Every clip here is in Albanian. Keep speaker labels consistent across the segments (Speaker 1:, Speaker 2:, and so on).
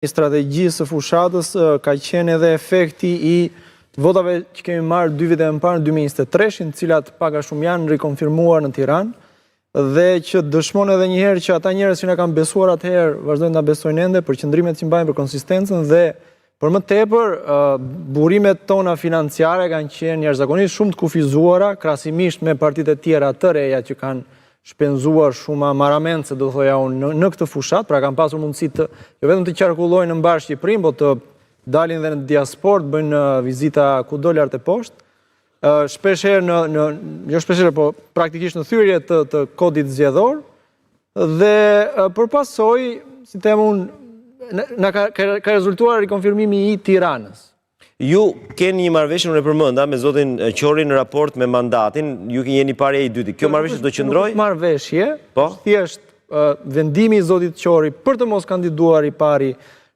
Speaker 1: I strategjisë së fushatës ka qenë edhe efekti i votave që kemi marrë dy vite më parë, në 2023-shin, të cilat pak a shumë janë rikonfirmuar në Tiranë dhe që dëshmon edhe një herë që ata njerëz që na kanë besuar atëherë vazhdojnë na besojnë ende për qëndrimet që mbajmë për konsistencën dhe për më tepër burimet tona financiare kanë qenë jashtëzakonisht shumë të kufizuara krahasimisht me partitë e tjera të reja që kanë shpenzuar shuma marramendëse, do thoja unë, në, në këtë fushatë, pra kanë pasur mundësi të, jo vetëm të qarkullojnë në mbarë Shqipërinë, po të dalin dhe në diasporë, të bëjnë vizita kudo lart e poshtë. Shpesh herë në, në jo shpesh herë, po praktikisht në thyerje të, të kodit zgjedhor, dhe për pasojë, si them unë, na ka, ka, ka rezultuar rikonfirmimi i Tiranës.
Speaker 2: Ju keni një marrëveshje, unë e përmenda, me zotin Qorri në raport me mandatin, ju jeni i pari ai i dyti. Kjo marrëveshje do qëndrojë?
Speaker 1: Nuk është marrëveshje, po? thjesht vendimi i zotit Qorri për të mos kandiduar i pari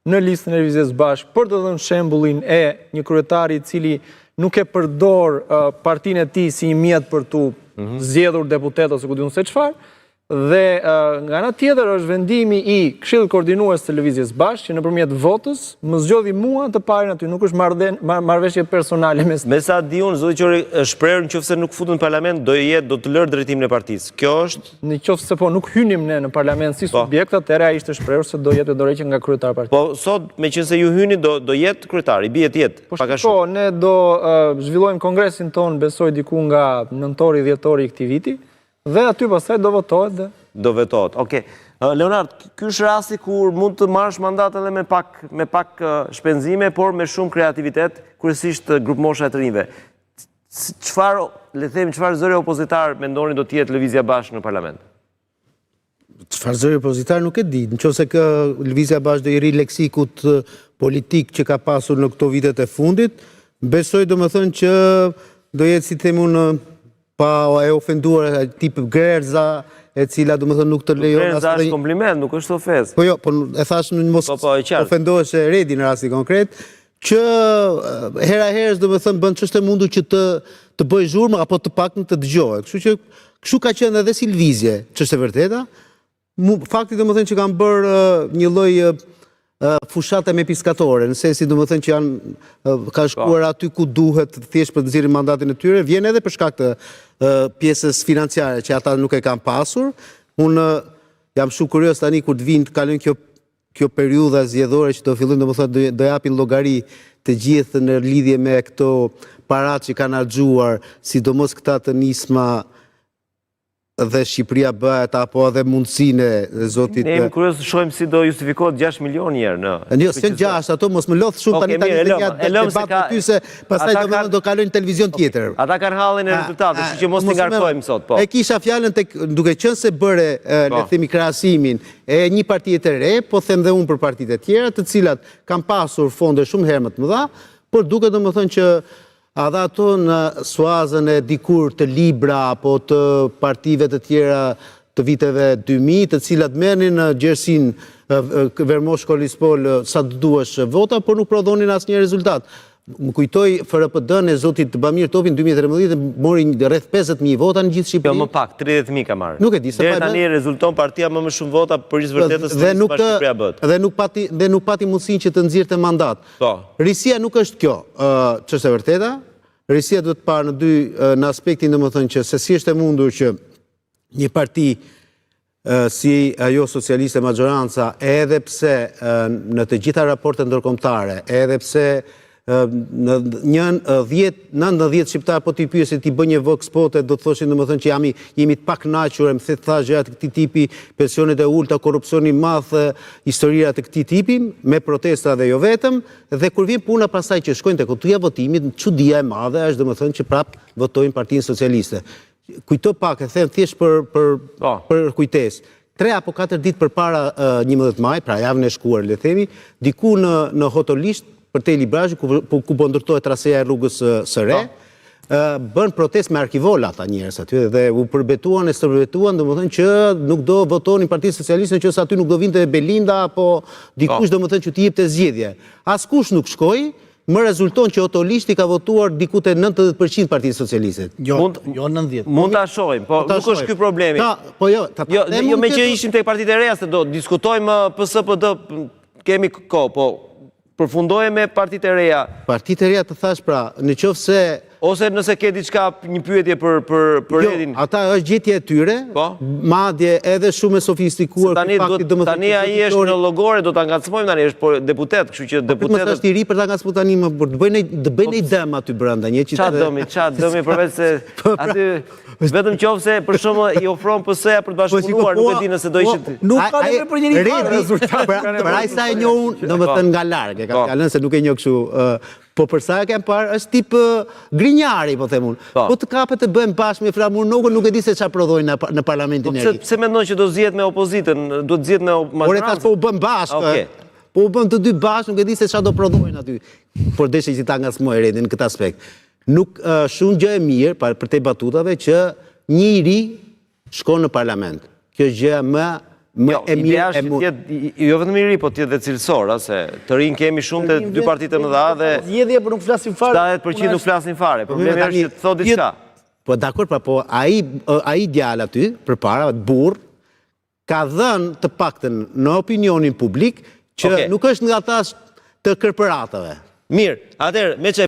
Speaker 1: në listën e Lëvizjes Bashkë, për të dhënë shembullin e një kryetari i cili nuk e përdor partinë e tij si një mjet për t'u mhm. zgjedhur deputet ose ku di unë se çfarë, Dhe nga ana tjetër është vendimi i Këshillit Koordinues të Lëvizjes Bashkë që nëpërmjet votës më zgjodhi mua të parin aty, nuk është marrëveshje personale
Speaker 2: mes. Me sa di unë, zoti Qorri është shprehur në qoftë se nuk futet në parlament, do jetë, do të lërë drejtimin e partisë. Kjo
Speaker 1: është Në qoftë se po nuk hynim ne në parlament si po. subjekt, atëherë ai ishte shprehur se do jepte dorëheqjen nga kryetar
Speaker 2: partie. Po sot, meqenëse ju hyni, do do jetë kryetar, i bie të jetë,
Speaker 1: po, pak a shumë. Po, ne do zhvillojmë kongresin tonë, besoj diku nga nëntori, dhjetori i këtij viti. Dhe aty pastaj do votohet
Speaker 2: dhe... Do votohet, oke. Leonard, ky është rasti kur mund të marrësh mandat edhe me pak, me pak shpenzime, por me shumë kreativitet, kryesisht grupmosha e të rinjve. Çfarë, le të themi, çfarë zëri opozitar mendoni do të jetë Lëvizja Bashkë në parlament?
Speaker 3: Çfarë zëri opozitar nuk e di. Në qoftë se kjo Lëvizja Bashkë do i rri leksikut politik që ka pasur në këto vitet e fundit, besoj domethënë që do jetë si them unë Pa e ofenduar tip grerza e cila domethënë nuk të
Speaker 2: lejon as. Grerza është kompliment, nuk është
Speaker 3: ofezë. Po jo, po e thashë në mos po, po, ofendohesh Redi në rastin konkret, që hera herës domethënë bën ç'është e mundur që të të bëjë zhurmë apo të paktën të dëgjohet. Kështu që kështu ka qenë edhe si lëvizje, ç'është e vërteta. Fakti domethënë që kanë bërë një lloj fushate me piskatore, në sensin domethënë që janë kanë shkuar po. aty ku duhet thjesht për të nxjerrë mandatin e tyre, vjen edhe për shkak të pjesës financiare që ata nuk e kanë pasur. Unë jam shumë kurioz tani kur të vijnë të kalojnë kjo kjo periudha zgjedhore që do fillojnë domethënë do, do japin llogari të gjithë në lidhje me këto paratë që kanë harxhuar, sidomos këta të Nisma dhe Shqipëria bëhet apo edhe mundësinë e zotit
Speaker 2: Ne jemi kurioz të shohim si do justifikohet 6 milion njerë
Speaker 3: në. Jo, s'janë 6 ato, mos më lodh shumë tani tani të një debat me ty se pastaj do më do kalojnë në televizion tjetër.
Speaker 2: Ata kanë hallin e rezultatit, kështu që mos t'i ngarkojmë sot,
Speaker 3: po. E kisha fjalën tek duke qenë se bëre le të po. themi krahasimin e një partie të re, po them dhe unë për partitë e tjera, të cilat kanë pasur fonde shumë herë më të mëdha, por duket domethënë që Edhe ato në suazën e dikur të Libra apo të partive të tjera të viteve 2000, të cilat merrnin në gjerësinë Vermosh Konispol sa të duash vota, por nuk prodhonin asnjë rezultat. Më kujtoj FRPD-në e zotit Bamir Topi në 2013 mori rreth 50.000 vota në gjithë
Speaker 2: Shqipërinë. Jo më pak, 30.000 ka marrë.
Speaker 3: Nuk e di
Speaker 2: se Deri tani rezulton partia më më shumë vota për së vërtetës
Speaker 3: dhe nuk Shqipëria bëhet. Dhe nuk pati dhe nuk pati mundësinë që të nxirrte mandat.
Speaker 2: Po.
Speaker 3: Risia nuk është kjo, ç'është e vërteta. Risia duhet parë në dy në aspektin domethënë që se si është e mundur që një parti si ajo socialiste maxhoranca, edhe pse në të gjitha raportet ndërkombëtare, edhe pse në një 10, 9 në 10 shqiptar po t'i pyesje t'i bën një vox pop do të thoshin domethënë që jami jemi të pakënaqur e më the tha gjëra të këtij tipi, pensionet e ulta, korrupsioni i madh, historira të këtij tipi, me protesta dhe jo vetëm, dhe kur vjen puna pastaj që shkojnë te kutia e votimit, çudia e madhe është domethënë që prap votojnë Partinë Socialiste. Kujto pak, e them thjesht për për po. për kujtesë. 3 apo 4 ditë përpara 11 maj, pra javën e shkuar, le të themi, diku në në Hotolisht, përtej Librazhdit, ku, ku, ku po ndërtohet traseja e rrugës së, së re, po. Bënë protestë me arkivola ata njerëz aty dhe u përbetuan e stërbetuan, domethënë që nuk do votonin Partinë Socialiste në qoftë se aty nuk do vinte Belinda apo dikush po. domethënë që t'i jepte zgjidhje. Askush nuk shkoi, më rezulton që Hotolishti ka votuar diku te 90% Partinë
Speaker 2: Socialiste. Jo, mund, jo 90. Mund ta shohim, po nuk është ky problemi.
Speaker 3: Ta, po jo,
Speaker 2: ta, jo, jo meqë ishim tek partitë e reja se do diskutojmë PS PD. Kemi kohë, po përfundoje me partitë e reja.
Speaker 3: Partitë e reja të thashë pra, në qoftë se...
Speaker 2: Ose nëse ke diçka një pyetje për, për, për
Speaker 3: jo,
Speaker 2: Redin.
Speaker 3: ata është gjetje e tyre,
Speaker 2: po?
Speaker 3: madje edhe shumë e sofistikuar.
Speaker 2: Tani, tani ai është në llogore, do ta ngacmojmë tani, është po deputet, kështu që
Speaker 3: po,
Speaker 2: deputetët...
Speaker 3: Po, është i ri për ta ngacmuar tani, më, por të bëjnë të bëjnë një dëm aty brenda, një që
Speaker 2: Ça dëmi, ça dëmi përveç se
Speaker 3: po, pra.
Speaker 2: aty Vetëm qoftë se për shembull i ofron PS-ja për të
Speaker 3: Po,
Speaker 2: bashkëpunuar, nuk e di nëse do ishin.
Speaker 1: Nuk ka nevojë për njeri
Speaker 3: fare
Speaker 1: rezultat.
Speaker 3: Pra, për ai sa e njoh unë, domethënë nga larg, e kam po. fjalën se nuk e njoh kështu, po për sa e kam parë, është tip grinjari, po them unë. Po, po të kapet të bëhen bashkë me Flamur Nokën, nuk e di se çfarë prodhojnë në parlamentin
Speaker 2: po
Speaker 3: e ri.
Speaker 2: Pse mendon që do zihet me opozitën, duhet zihet me
Speaker 3: majorancën? Ore thashë po u bën bashkë. Po u bën të dy bashkë, nuk e di se çfarë do prodhojnë aty. Por desha që ta ngacmoj Redin në këtë aspekt. Nuk është shumë gjë e mirë, pa, përtej batutave, që një i ri shkon në parlament. Kjo është gjëja më më
Speaker 2: jo,
Speaker 3: e mirë
Speaker 2: e mund. Jetë, jo vetëm i ri, po të jetë dhe cilësor, a, se të rinj kemi shumë te dy partitë e mëdha dhe
Speaker 4: zgjedhje, por nuk flasin fare.
Speaker 2: 70% nuk flasin fare. Po, Problemi është që të thotë diçka.
Speaker 3: Po dakord, pra, po ai ai djalë aty përpara, burrë, ka dhënë të paktën në opinionin publik që okay. nuk është nga ata të kërpëratave.
Speaker 2: Mirë, atëherë, meqë.